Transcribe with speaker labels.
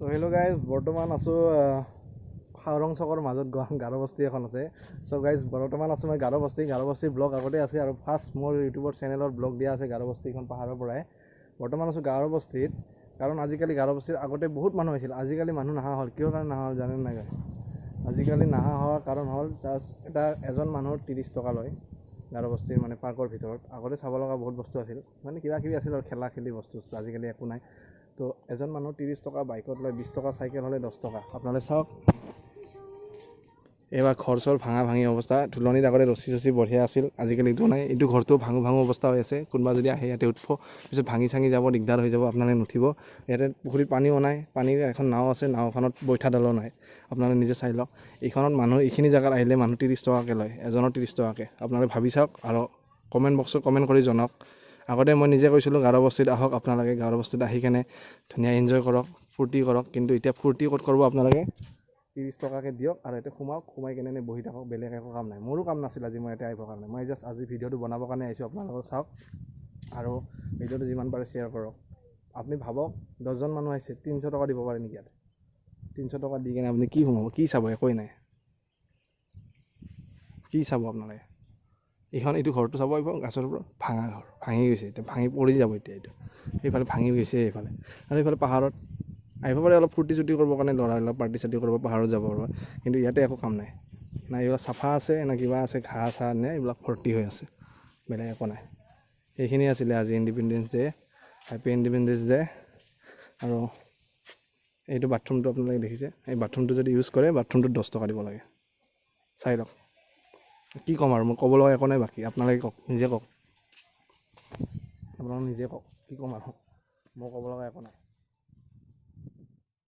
Speaker 1: চ' hello' guys, বৰ্তমান আছোঁ খাৰং চকৰ মাজত গাৰোবস্তি এখন আছে। চ' গাইজ, বৰ্তমান আছোঁ মই গাৰোবস্তি। গাৰোবস্তিৰ ব্লগ আগতে আছে আৰু ফাৰ্ষ্ট মোৰ ইউটিউবৰ চেনেলত ব্লগ দিয়া আছে গাৰোবস্তিখন পাহাৰৰ পৰাই। বৰ্তমান আছোঁ গাৰোবস্তিত, কাৰণ আজিকালি গাৰোবস্তিত আগতে বহুত মানুহ আহিছিল, আজিকালি মানুহ নাহা হ'ল। কিয় কাৰণে নাহা হ'ল জানে নাই গাইজ? আজিকালি নাহা হোৱাৰ কাৰণ হ'ল জাষ্ট এটা এজন মানুহৰ 30 টকা লয় গাৰোবস্তিৰ মানে পাৰ্কৰ ভিতৰত। আগতে চাব লগা বহুত বস্তু আছিল, মানে কিবা কিবি আছিল আৰু খেলা খেলি বস্তু, আজিকালি একো নাই। তো এজন মানুহ 30 টকা বাইকত লয়, 20 টকা চাইকেল হ'লে 10 টকা। আপোনালোকে চাওক, এইবাৰ ঘৰ চৰ ভাঙা ভাঙি অৱস্থা। ধুলনিত আগতে ৰছী চচি বঢ়িয়া আছিল, আজিকালি এইটো নাই। এইটো ঘৰটো ভাঙো ভাঙো অৱস্থা হৈ আছে। কোনোবা যদি আহে ইয়াতে উঠব, পিছত ভাঙি চাঙি যাব, দিগদাৰ হৈ যাব, আপোনালোকে নুঠিব। ইয়াতে পুখুৰীত পানীও নাই, পানীৰ এখন নাও আছে, নাওখনত বৈঠাডালো নাই। আপোনালোকে নিজে চাই লওক। এইখনত মানুহ এইখিনি জেগাত আহিলে মানুহ 30 টকাকৈ লয়, এজনৰ 30 টকাকৈ। আপোনালোকে ভাবি চাওক আৰু কমেণ্ট বক্সত কমেণ্ট কৰি জনাওক। আগতে মই নিজে কৈছিলোঁ গাৰোবস্তিত আহক আপোনালোকে, গাৰোবস্তিত আহি কেনে ধুনীয়া এনজয় কৰক, ফূৰ্তি কৰক। কিন্তু এতিয়া ফূৰ্তি ক'ত কৰিব আপোনালোকে? 30 টকাকৈ দিয়ক আৰু ইয়াতে সোমাওক, সোমাই কেনে এনেই বহি থাকক, বেলেগ একো কাম নাই। মোৰো কাম নাছিল আজি মই ইয়াতে আহিবৰ কাৰণে, মই জাষ্ট আজি ভিডিঅ'টো বনাবৰ কাৰণে আহিছোঁ। আপোনালোকক চাওক আৰু ভিডিঅ'টো যিমান পাৰে শ্বেয়াৰ কৰক। আপুনি ভাবক, 10জন মানুহ আহিছে, 300 টকা দিব পাৰে নেকি ইয়াতে? 300 টকা দি কেনে আপুনি কি সোমাব, কি চাব? একোৱেই নাই। কি চাব আপোনালোকে? এইটো ঘৰটো চাব আহিব, গাছৰ ওপৰত ভাঙা ঘৰ, ভাঙি গৈছে, এতিয়া ভাঙি পৰি যাব এতিয়া। এইটো এইফালে ভাঙি গৈছে এইফালে, আৰু এইফালে পাহাৰত আহিব পাৰে অলপ ফূৰ্তি চূৰ্তি কৰিবৰ কাৰণে, ল'ৰাবিলাক পাৰ্টি চাৰ্টি কৰিব পাহাৰত যাব পাৰিব। কিন্তু ইয়াতে একো কাম নাই, না এইবিলাক চাফা আছে না কিবা আছে, ঘাঁহ চাহ নে এইবিলাক ভৰ্তি হৈ আছে, বেলেগ একো নাই। এইখিনি আছিলে আজি independence day, happy independence day. আৰু এইটো বাথৰুমটো আপোনালোকে দেখিছে, এই বাথৰুমটো যদি ইউজ কৰে বাথৰুমটোত 10 টকা দিব লাগে। চাই লওক, কি ক'ম আৰু, মই ক'ব লগা একো নাই বাকী। আপোনালোকে কওক, নিজে কওক, আপোনালোকে নিজে কওক কি ক'ম আৰু, মই ক'ব লগা একো নাই।